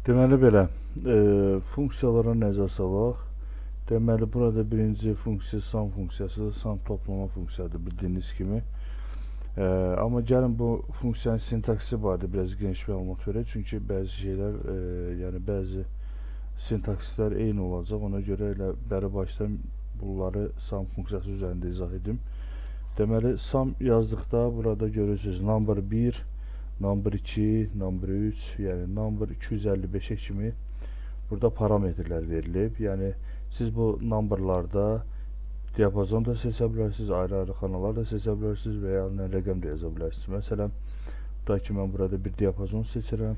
Deməli belə, funksiyalara nəzər salaq. Deməli, burada birinci funksiya sum funksiyasıdır. Sum toplama funksiyasıdır, bildiyiniz kimi. Amma gəlin bu funksiyanın sintaksi barədə biraz geniş məlumat verək. Çünki bəzi şeylər, yəni bəzi sintakslər eyni olacaq. Ona görə elə bəri başdan bunları sum funksiyası üzərində izah edim. Deməli, sum yazdıqda burada görürsünüz number 1, number 2, number 3, yəni number 255-ə kimi burada parametrlər verilib. Yəni siz bu numberlarda diapazon da seçə bilərsiniz, ayrı-ayrı xanalar da seçə bilərsiniz və ya rəqəm də yaza bilərsiniz. Məsələn, tutaq ki, mən burada bir diapazon seçirəm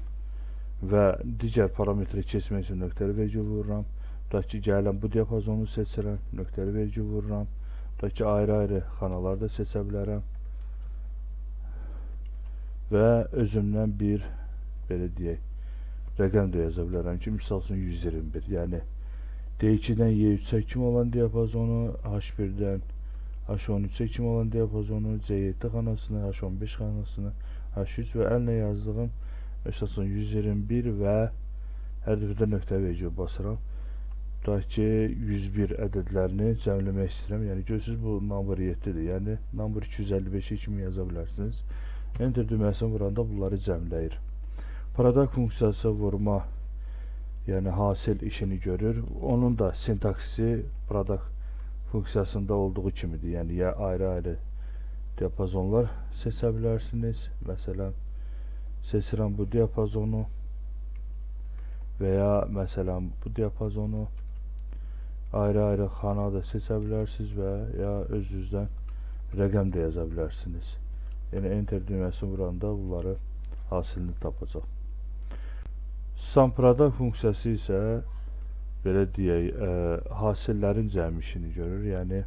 və digər parametrə keçmək üçün nöqtəli vergül vururam. Tutaq ki, gəlirəm, bu diapazonu seçirəm, nöqtəli vergül vururam. Tutaq ki, ayrı-ayrı xanalar da seçə bilərəm və özümdən bir, belə deyək, rəqəm də yaza bilərəm ki, misal üçün 121, yəni D2-dən Y3-ə kimi olan diapazonu, H1-dən H13-ə kimi olan diapazonu, C7 xanasını, H15 xanasını, H3 və əllə yazdığım, misal üçün 121 və hər dəfə də nöqtə vergül basıram. Tutaq ki, 101 ədədlərini cəmləmək istəyirəm. Yəni görürsünüz, bu number 7-dir. Yəni number 255-ə kimi yaza bilərsiniz. Enter düyməsini vuranda bunları cəmləyir. Product funksiyası vurma, yəni hasil işini görür. Onun da sintaksi product funksiyasında olduğu kimidir. Yəni ya ayrı-ayrı diapazonlar seçə bilərsiniz. Məsələn, seçirəm bu diapazonu və ya məsələn bu diapazonu, ayrı-ayrı xana da seçə bilərsiniz və ya öz-özdən rəqəm də yaza bilərsiniz. Yəni enter düyməsini vuranda bunları hasilini tapacaq. Sum product funksiyası isə, belə deyək, hasillərin cəmi işini görür. Yəni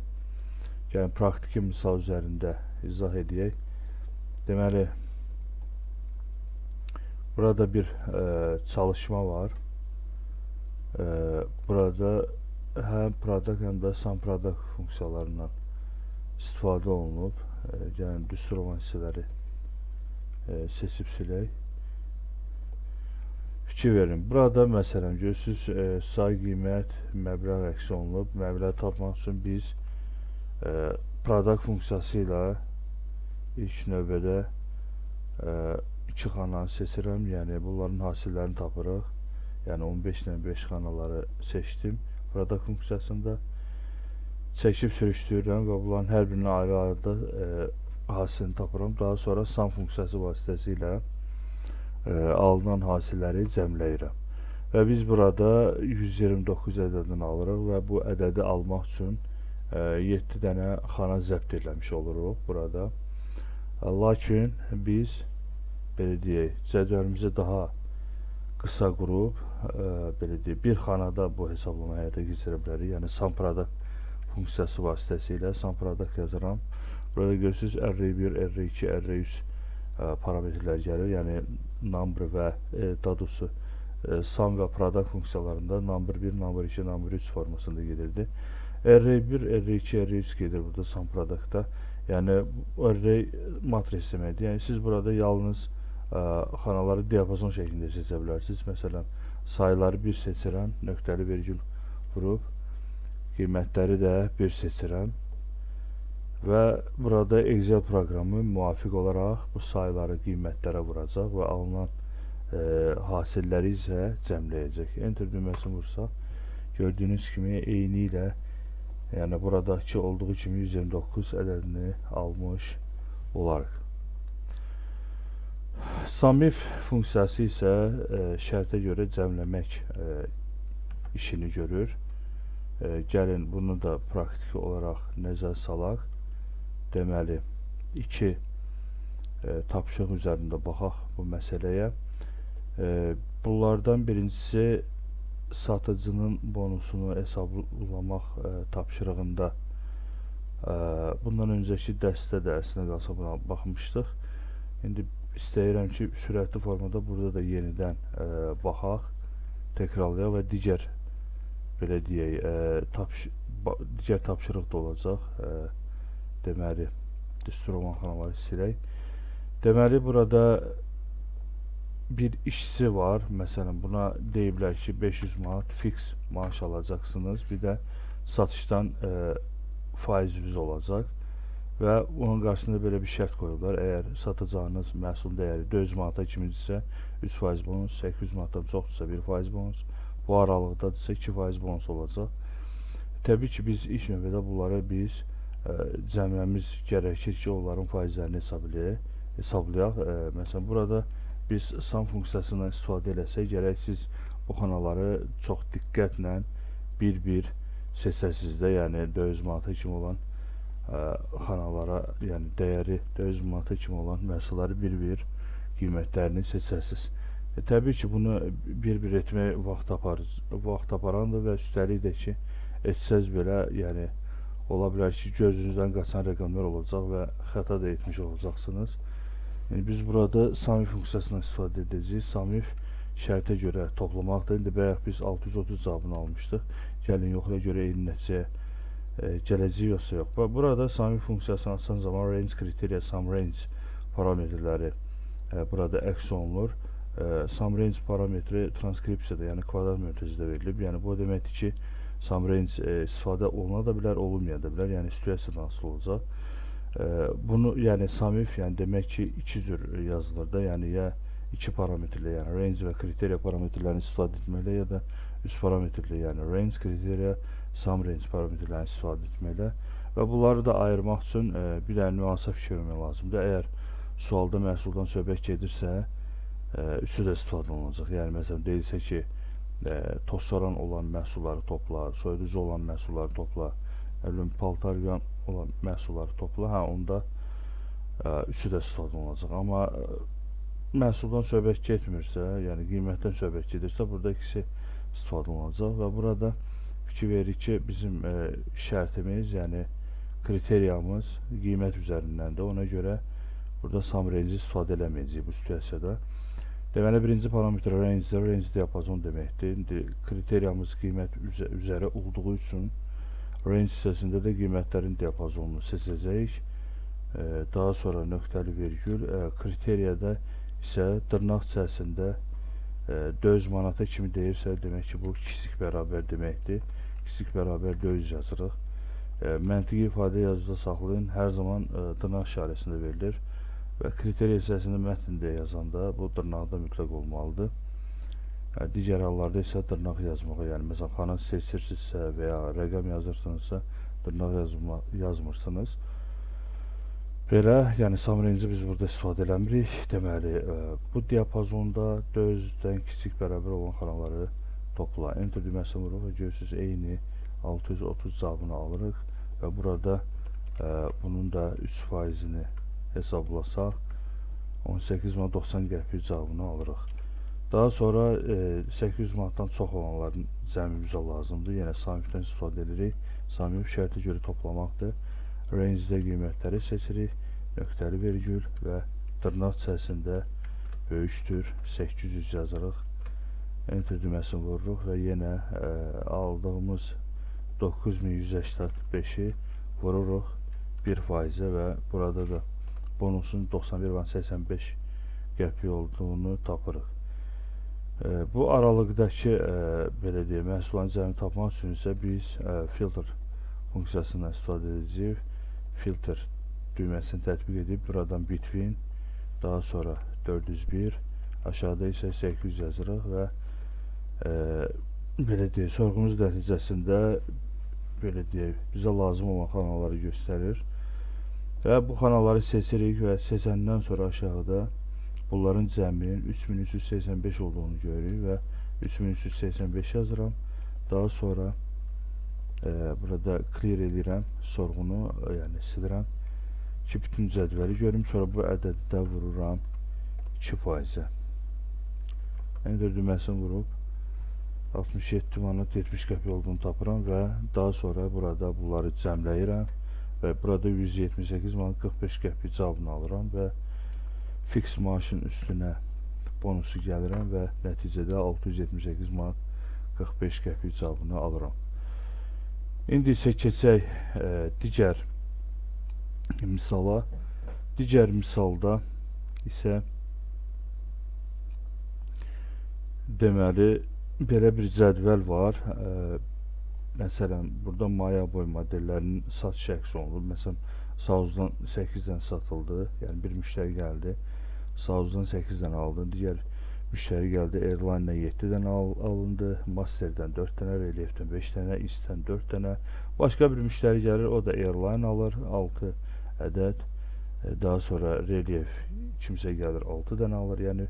gəlin praktiki misal üzərində izah edək. Deməli, burada bir çalışma var. Burada həm product, həm də sum product funksiyalarından istifadə olunub. Gəlin düstur olan hissələri seçib silək. Fikir verin. Burada məsələn görürsünüz, say, qiymət, məbləğ əks olunub. Məbləğ tapmaq üçün biz product funksiyası ilə ilk növbədə iki xananı seçirəm. Yəni bunların hasillərini tapırıq. Yəni 15 ilə 5 xanaları seçdim product funksiyasında. Çəkib sürüşdürürəm və bunların hər birini ayrı-ayrı hasilini tapıram. Daha sonra sum funksiyası vasitəsilə alınan hasilləri cəmləyirəm. Və biz burada 129 ədədini alırıq və bu ədədi almaq üçün 7 dənə xana zəbt eləmiş oluruq burada. Lakin biz, belə deyək, cədvəlimizi daha qısa qurub, belə deyək, bir xanada bu hesablama həyata keçirə bilərik. Yəni sum product funksiyası vasitəsilə sum product yazıram. Burada görürsünüz, array 1, array 2, array 3 parametrlər gəlir. Yəni number və daha doğrusu sum və product funksiyalarında number 1, number 2, number 3 formasında gedirdi. Array 1, array 2, array 3 gedir burada sum product'da. Yəni array matris deməkdir. Yəni siz burada yalnız xanaları diapazon şəklində seçə bilərsiniz. Məsələn, sayları bir seçirəm, nöqtəli vergül vurub qiymətləri də bir seçirəm və burada Excel proqramı müvafiq olaraq bu sayları qiymətlərə vuracaq və alınan hasilləri isə cəmləyəcək. Enter düyməsini vursaq, gördüyünüz kimi eyni ilə, yəni buradakı olduğu kimi 129 ədədini almış olarıq. Sumif funksiyası isə şərtə görə cəmləmək işini görür. Gəlin bunu da praktiki olaraq nəzər salaq. Deməli, iki tapşırıq üzərində baxaq bu məsələyə. Bunlardan birincisi satıcının bonusunu hesablamaq tapşırığında bundan öncəki dərsdə də əslində qalsa buna baxmışdıq. İndi istəyirəm ki, sürətli formada burada da yenidən baxaq, təkrarlayaq və digər, belə deyək, digər tapşırıq da olacaq. Deməli, düstur olan xanaları silək. Deməli, burada Bir işçi var. Məsələn, buna deyiblər ki, 500 manat fix maaş alacaqsınız. Bir də satışdan faiziniz olacaq. Və onun qarşısında belə bir şərt qoyublar. Əgər satacağınız məhsul dəyəri 400 manata kimidirsə, 3% bonus, 800 manatdan çoxdursa 1% bonus, bu aralıqdadırsa 2% bonus olacaq. Təbii ki, biz ilk növbədə bunları biz cəmləmiz gərəkir ki, onların faizlərini hesablayaq. Məsələn, burada biz sum funksiyasından istifadə eləsək, gərək siz bu xanaları çox diqqətlə bir-bir seçəsiniz də, yəni 400 manata kimi olan xanalara, yəni dəyəri 400 manata kimi olan məhsulları bir-bir qiymətlərini seçəsiniz. Təbii ki, bunu bir-bir etmək vaxt aparır, vaxt aparandır və üstəlik də ki, etsəz belə, yəni ola bilər ki, gözünüzdən qaçan rəqəmlər olacaq və xəta da etmiş olacaqsınız. Yəni biz burada SUMIF funksiyasından istifadə edəcəyik. SUMIF şərtə görə toplamaqdır. İndi bayaq biz 630 cavabını almışdıq. Gəlin yoxlaya görə eyni nəticəyə gələcək yoxsa yox. Və burada SUMIF funksiyasını açan zaman range kriteriya, sum range parametrləri burada əks olunur. Sum range parametri transkripsiyada, yəni kvadrat mötərizədə verilib. Yəni bu o deməkdir ki, sum range istifadə oluna da bilər, olunmaya da bilər. Yəni situasiyadan asılı olacaq. Bunu yəni SUMIF, yəni demək ki, iki cür yazılır da, yəni ya iki parametrli, yəni range və kriteriya parametrlərini istifadə etməklə, ya da üç parametrli, yəni range, kriteriya, sum range parametrlərini istifadə etməklə. Və bunları da ayırmaq üçün bir dənə nüansa fikir vermək lazımdır. Əgər sualda məhsuldan söhbət gedirsə, üçü də istifadə olunacaq. Yəni məsələn deyilsə ki, tozsoran olan məhsulları topla, soyuducu olan məhsulları topla, nə bilim paltar yuyan olan məhsulları topla, hə onda üçü də istifadə olunacaq. Amma məhsuldan söhbət getmirsə, yəni qiymətdən söhbət gedirsə, burada ikisi istifadə olunacaq və burada fikir veririk ki, bizim şərtimiz, yəni kriteriyamız qiymət üzərindəndir. Ona görə burada sum range istifadə eləməyəcəyik bu situasiyada. Deməli, birinci parametr range-dir. Range diapazon deməkdir. İndi kriteriyamız qiymət üzəri olduğu üçün range hissəsində də qiymətlərin diapazonunu seçəcəyik. Daha sonra nöqtəli vergül, kriteriyada isə dırnaq içərisində 400 manata kimi deyirsə, demək ki, bu kiçik bərabər deməkdir. Kiçik bərabər 400 yazırıq. Məntiqi ifadə yadınızda saxlayın, hər zaman dırnaq işarəsində verilir və kriteriya hissəsində mətndə yazanda bu dırnaqda mütləq olmalıdır. Yəni, digər hallarda isə dırnaq yazmağa, yəni məsələn xana seçirsinizsə və ya rəqəm yazırsınızsa, dırnaq yazmırsınız. Belə, yəni sum range-i biz burada istifadə eləmirik. Deməli, bu diapazonda 400-dən kiçik bərabər olan xanaları topla. Enter düyməsini vururuq və görürsünüz, eyni 630 cavabını alırıq və burada bunun da 3%-ni hesablasaq 18 manat 90 qəpik cavabını alırıq. Daha sonra 800 manatdan çox olanların cəmi bizə lazımdır. Yenə SUMIF-dən istifadə edirik. SUMIF şərtə görə toplamaqdır. Range-də qiymətləri seçirik. Nöqtəli vergül və dırnaq içərisində böyükdür 800 yazırıq. Enter düyməsini vururuq və yenə aldığımız 9185-i vururuq 1%-ə və burada da bonusun 91,85 qəpik olduğunu tapırıq. Bu aralıqdakı belə deyək, məhsulların cəmini tapmaq üçün isə biz filter funksiyasından istifadə edəcəyik. Filter düyməsini tətbiq edib buradan between, daha sonra 401, aşağıda isə 800 yazırıq və belə deyək, sorğumuz nəticəsində belə deyək, bizə lazım olan xanaları göstərir. Və bu xanaları seçirik və seçəndən sonra aşağıda bunların cəminin 3385 olduğunu görürük və 3385 yazıram. Daha sonra burada clear edirəm sorğunu, yəni silirəm ki, bütün cədvəli görüm. Sonra bu ədədi də vururam 2%-ə. Enter düyməsini vurub 67 manat 70 qəpik olduğunu tapıram və daha sonra burada bunları cəmləyirəm və burada 178 manat 45 qəpik cavabını alıram və fix maaşın üstünə bonusu gəlirəm və nəticədə 678 manat 45 qəpik cavabını alıram. İndi isə keçək digər misala. Digər misalda isə Deməli, belə bir cədvəl var. Məsələn, burada maya boy modellərinin satışı əks olunur. Məsələn, Sauzdan 8 dənə satıldı. Yəni bir müştəri gəldi. Sauzdan 8 dənə aldı. Digər müştəri gəldi, Airline-lə 7 dənə alındı. Master'dən 4 dənə, Relief'dən 5 dənə, East-dən 4 dənə. Başqa bir müştəri gəlir, o da Airline alır 6 ədəd. Daha sonra Relief kimsə gəlir 6 dənə alır. Yəni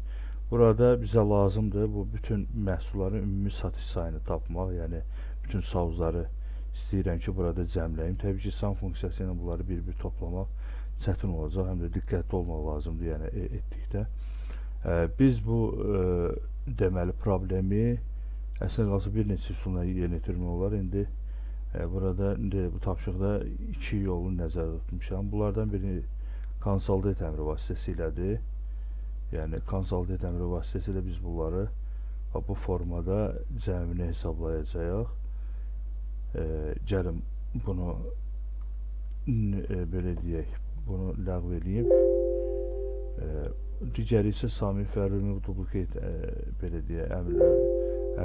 burada bizə lazımdır bu bütün məhsulların ümumi satış sayını tapmaq. Yəni bütün sauzları istəyirəm ki, burada cəmləyim. Təbii ki, sum funksiyası ilə bunları bir-bir toplamaq çətin olacaq. Həm də diqqətli olmaq lazımdır, yəni etdikdə. Biz bu deməli problemi əslində qalsa bir neçə üsulla yerinə yetirmək olar. İndi burada indi bu tapşırıqda iki yolu nəzərdə tutmuşam. Bunlardan biri consolidate əmri vasitəsilədir. Yəni consolidate əmri vasitəsilə biz bunları bu formada cəmini hesablayacağıq. Gəlin bunu belə deyək, bunu ləğv eləyim. Digəri isə sumif və remove duplicate belə deyək,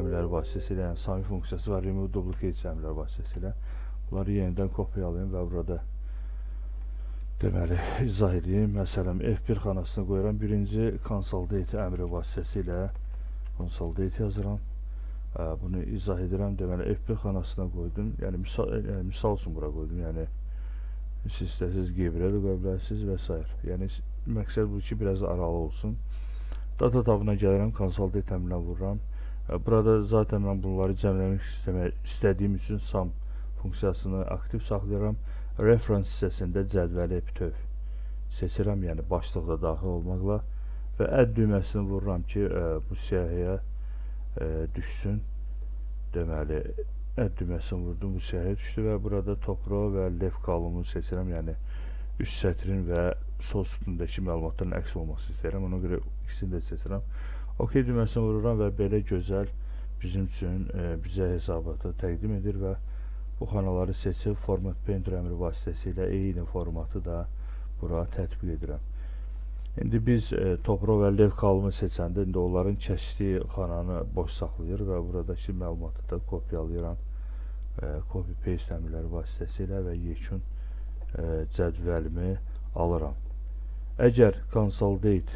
əmrlər vasitəsilə, yəni sumif funksiyası və remove duplicate əmrlər vasitəsilə bunları yenidən kopyalayım və burada deməli izah edeyim. Məsələn, F1 xanasına qoyuram. Birinci consolidate əmri vasitəsilə consolidate yazıram. Bunu izah edirəm. Deməli F1 xanasına qoydum. Yəni misal üçün bura qoydum. Yəni siz istəsiniz G1-ə də qoya bilərsiniz və s. Yəni məqsəd bu ki, biraz aralı olsun. Data tabına gəlirəm, consolidate əmrinə vururam. Burada zaten mən bunları cəmləmək istədiyim üçün sum funksiyasını aktiv saxlayıram. Reference hissəsində cədvəli bütöv seçirəm, yəni başlıq da daxil olmaqla və add düyməsini vururam ki, bu siyahıya düşsün. Deməli, add düyməsini vurdum, bu siyahıya düşdü və burada top row və left column seçirəm, yəni üst sətrin və sol sütundakı məlumatların əks olmasını istəyirəm. Ona görə ikisini də seçirəm. OK düyməsini vururam və belə gözəl bizim üçün bizə hesabatı təqdim edir və bu xanaları seçib Format Painter əmri vasitəsilə eyni formatı da bura tətbiq edirəm. İndi biz top row və left column seçəndə indi onların kəsdiyi xananı boş saxlayır və buradakı məlumatı da kopyalayıram. Copy paste əmrləri vasitəsilə və yekun cədvəlimi alıram. Əgər consolidate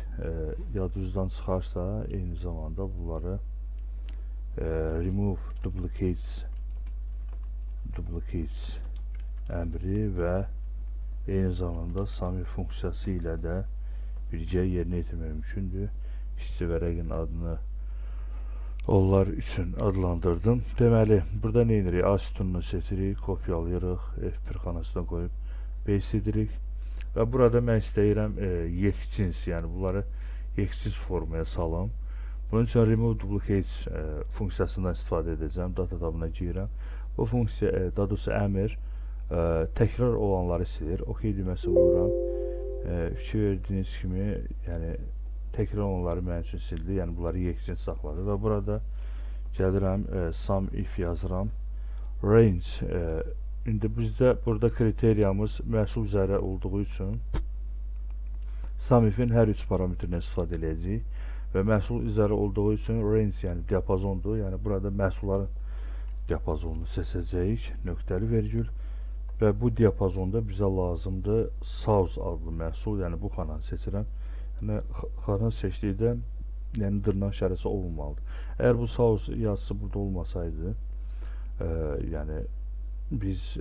yadınızdan çıxarsa, eyni zamanda bunları remove duplicates əmri və eyni zamanda sumif funksiyası ilə də birgə yerinə yetirmək mümkündür. İşçi vərəqin adını onlar üçün adlandırdım. Deməli, burada nə edirik? A sütununu seçirik, kopyalayırıq, F1 xanasına qoyub paste edirik. Və burada mən istəyirəm yekcins, yəni bunları yekcins formaya salım. Bunun üçün remove duplicates funksiyasından istifadə edəcəm. Data tabına girirəm. Bu funksiya, daha doğrusu əmr təkrar olanları silir. OK düyməsini vururam. Fikir verdiyiniz kimi, yəni təkrar olanları mənim üçün sildi. Yəni bunları yekcins saxladı və burada gəlirəm sum if yazıram. Range indi bizdə burada kriteriyamız məhsul üzərə olduğu üçün sum if'in hər üç parametrindən istifadə edəcəyik və məhsul üzəri olduğu üçün range, yəni diapazondur. Yəni burada məhsulların diapazonunu seçəcəyik. Nöqtəli vergül və bu diapazonda bizə lazımdır Sauz adlı məhsul, yəni bu xananı seçirəm. Yəni xana seçdikdə yəni dırnaq işarəsi olmamalıdır. Əgər bu Sauz yazısı burada olmasaydı, yəni biz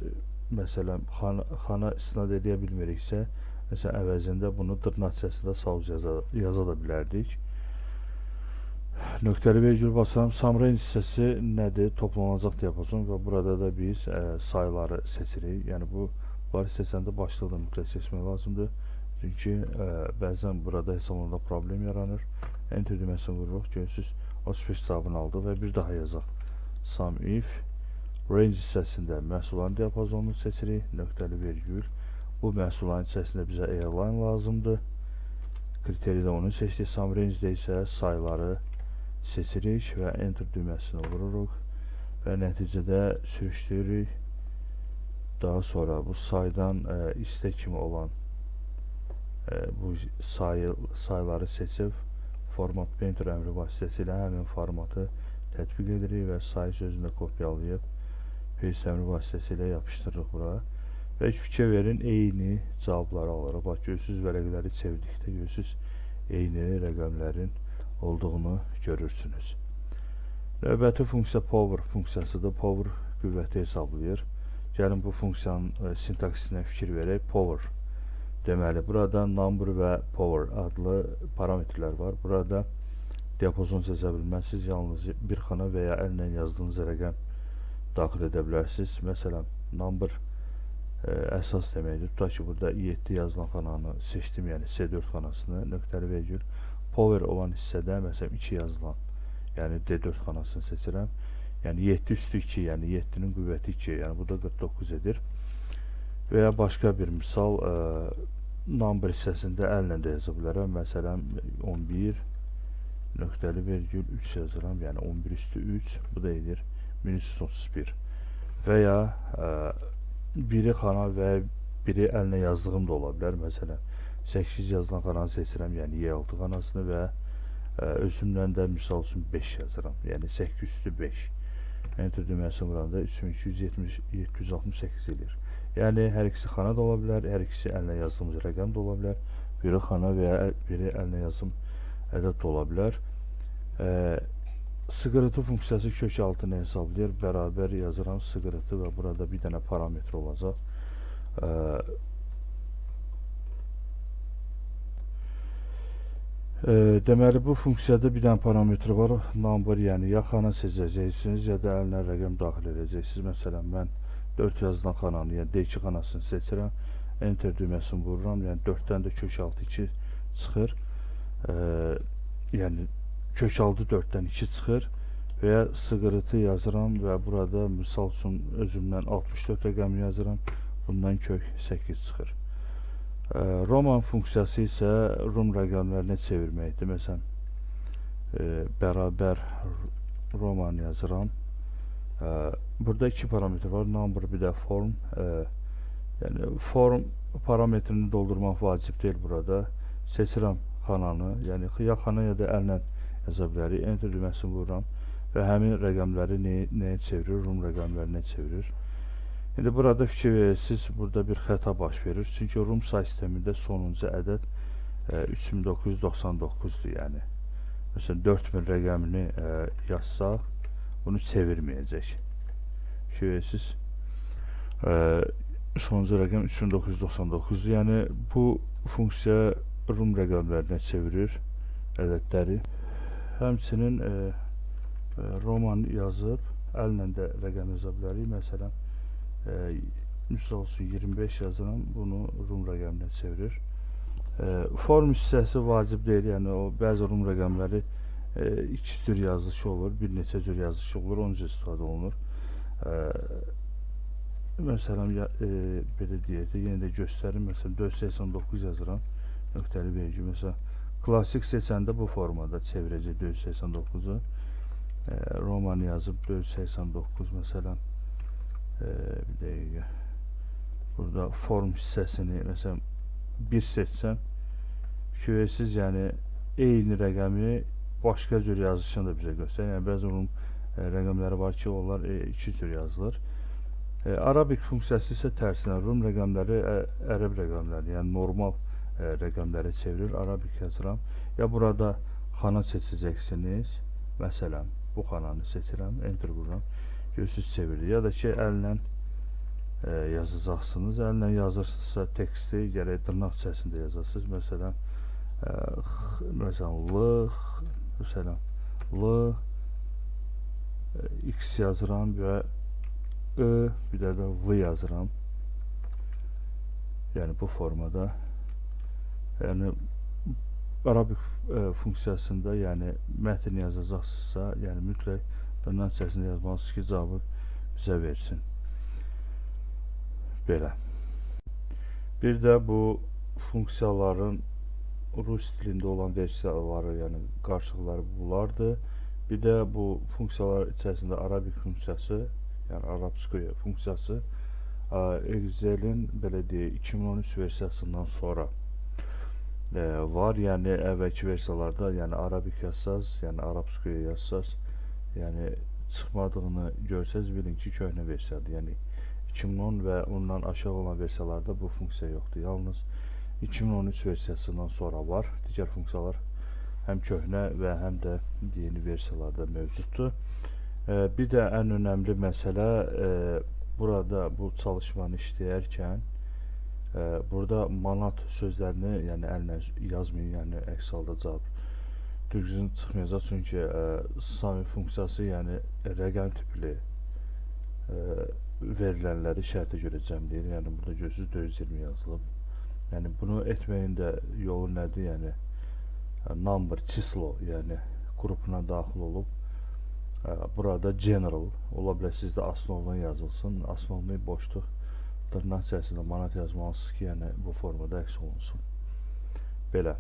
məsələn xana istinad edə bilmiriksə, məsələn əvəzində bunu dırnaq içərisində Sauz yaza da bilərdik. Nöqtəli vergül basıram. Sum range hissəsi nədir? Toplanacaq diapazon və burada da biz sayları seçirik. Yəni bunları seçəndə başlığı da mütləq seçmək lazımdır. Çünki bəzən burada hesablamada problem yaranır. Enter düyməsini vururuq. Görürsünüz, 35 cavabını aldı və bir daha yazaq. Sum if range hissəsində məhsulların diapazonunu seçirik. Nöqtəli vergül. Bu məhsulların içərisində bizə airline lazımdır. Kriteride onu seçdik. Sum range-də isə sayları seçirik və enter düyməsini vururuq və nəticədə sürüşdürürük. Daha sonra bu saydan istə kimi olan bu sayları seçib Format Painter əmri vasitəsilə həmin formatı tətbiq edirik və sayı sözünü də kopyalayıb paste əmri vasitəsilə yapışdırırıq bura. Və fikir verin, eyni cavabları alırıq. Bax, görürsünüz, vərəqləri çevirdikdə görürsünüz, eyni rəqəmlərin olduğunu görürsünüz. Növbəti funksiya power funksiyasıdır. Power qüvvəti hesablayır. Gəlin bu funksiyanın sintaksinə fikir verək. Power. Deməli, burada number və power adlı parametrlər var. Burada diapazon seçə bilməzsiniz. Yalnız bir xana və ya əllə yazdığınız rəqəm daxil edə bilərsiniz. Məsələn, number əsas deməkdir. Tutaq ki, burada 7 yazılan xananı seçdim, yəni C4 xanasını, nöqtəli vergül. Power olan hissədə, məsələn, 2 yazılan, yəni D4 xanasını seçirəm. Yəni 7 üstü 2, yəni 7-nin qüvvəti 2, yəni bu da 49 edir. Və ya başqa bir misal, number hissəsində əllə də yaza bilərəm. Məsələn, 11 nöqtəli vergül 3 yazıram. Yəni 11 üstü 3, bu da edir 1331. Və ya biri xana və biri əllə yazdığım da ola bilər. Məsələn, 8 yazılan xananı seçirəm, yəni Y6 xanasını və özümdən də misal üçün 5 yazıram. Yəni 8 üstü 5. Enter düyməsini vuranda 3270 768 edir. Yəni hər ikisi xana da ola bilər, hər ikisi əllə yazdığımız rəqəm də ola bilər. Biri xana və ya biri əllə yazdığım ədəd də ola bilər. Sqrt funksiyası kök altını hesablayır. Bərabər yazıram sqrt və burada bir dənə parametr olacaq. Deməli, bu funksiyada bir dənə parametr var. Number, yəni ya xana seçəcəksiniz, ya da əllə rəqəm daxil edəcəksiniz. Məsələn, mən 4 yazılan xananı, yəni D2 xanasını seçirəm. Enter düyməsini vururam. Yəni 4-dən də kök altı 2 çıxır. Yəni kök altı 4-dən 2 çıxır və ya sqrt yazıram və burada misal üçün özümdən 64 rəqəmi yazıram. Bundan kök 8 çıxır. Roman funksiyası isə Rum rəqəmlərinə çevirməkdir. Məsələn, bərabər Roman yazıram. Burada iki parametr var. Number, bir də form. Yəni form parametrini doldurmaq vacib deyil burada. Seçirəm xananı. Yəni ya xana ya da əllə yaza bilərik. Enter düyməsini vururam və həmin rəqəmləri nəyə çevirir? Rum rəqəmlərinə çevirir. İndi burada fikir verirsiniz, burada bir xəta baş verir. Çünki Rum say sistemində sonuncu ədəd 3999-dur, yəni. Məsələn, 4000 rəqəmini yazsaq, bunu çevirməyəcək. Fikir verirsiniz, sonuncu rəqəm 3999-dur. Yəni bu funksiya Rum rəqəmlərinə çevirir ədədləri. Həmçinin Roman yazıb əllə də rəqəm yaza bilərik. Məsələn, misal üçün 25 yazıram, bunu Rum rəqəminə çevirir. Form hissəsi vacib deyil, yəni o bəzi Rum rəqəmləri iki cür yazılışı olur, bir neçə cür yazılışı olur, onun üçün istifadə olunur. Məsələn, belə deyək də, yenə də göstərim, məsələn, 489 yazıram, nöqtəli vergül, məsələn, klassik seçəndə bu formada çevirəcək 489-u. Roman yazıb 489 məsələn, bir dəqiqə, burada form hissəsini məsələn 1 seçsəm, fikir verirsiniz, yəni eyni rəqəmi başqa cür yazışını da bizə göstərir. Yəni bəzi Rum rəqəmləri var ki, onlar iki cür yazılır. Arabik funksiyası isə tərsinə Rum rəqəmləri ərəb rəqəmləri, yəni normal rəqəmlərə çevirir. Arabik yazıram. Ya burada xana seçəcəksiniz. Məsələn, bu xananı seçirəm, enter vururam. Görürsünüz, çevirdi. Ya da ki, əllə yazacaqsınız. Əllə yazırsınızsa teksti gərək dırnaq içərisində yazasınız. Məsələn, məsələn, L, X, məsələn, L, X yazıram və I, bir də V yazıram. Yəni bu formada. Yəni Arabik funksiyasında, yəni mətn yazacaqsınızsa, yəni mütləq dırnaq içərisində yazmalısınız ki, cavabı bizə versin. Belə. Bir də bu funksiyaların rus dilində olan versiyaları, yəni qarşılıqları bunlardır. Bir də bu funksiyalar içərisində Arabik funksiyası, yəni Arabskoye funksiyası Excel'in belə deyək 2013 versiyasından sonra var. Yəni əvvəlki versiyalarda, yəni Arabic yazsaz, yəni Arabskoya yazsaz, yəni çıxmadığını görsəz bilin ki, köhnə versiyadır. Yəni 2010 və ondan aşağı olan versiyalarda bu funksiya yoxdur. Yalnız 2013 versiyasından sonra var. Digər funksiyalar həm köhnə və həm də yeni versiyalarda mövcuddur. Bir də ən önəmli məsələ burada bu çalışmanı işləyərkən burada manat sözlərini, yəni əllə yazmayın, yəni əks halda cavab düzgün çıxmayacaq. Çünki sum funksiyası, yəni rəqəm tipli verilənləri şərtə görə cəmləyir. Yəni burada görürsünüz 420 yazılıb. Yəni bunu etməyin də yolu nədir? Yəni number, число, yəni qrupuna daxil olub burada general ola bilər, sizdə основной yazılsın. Основной boşluq dırnaq içərisində manat yazmalısınız ki, yəni bu formada əks olunsun. Belə.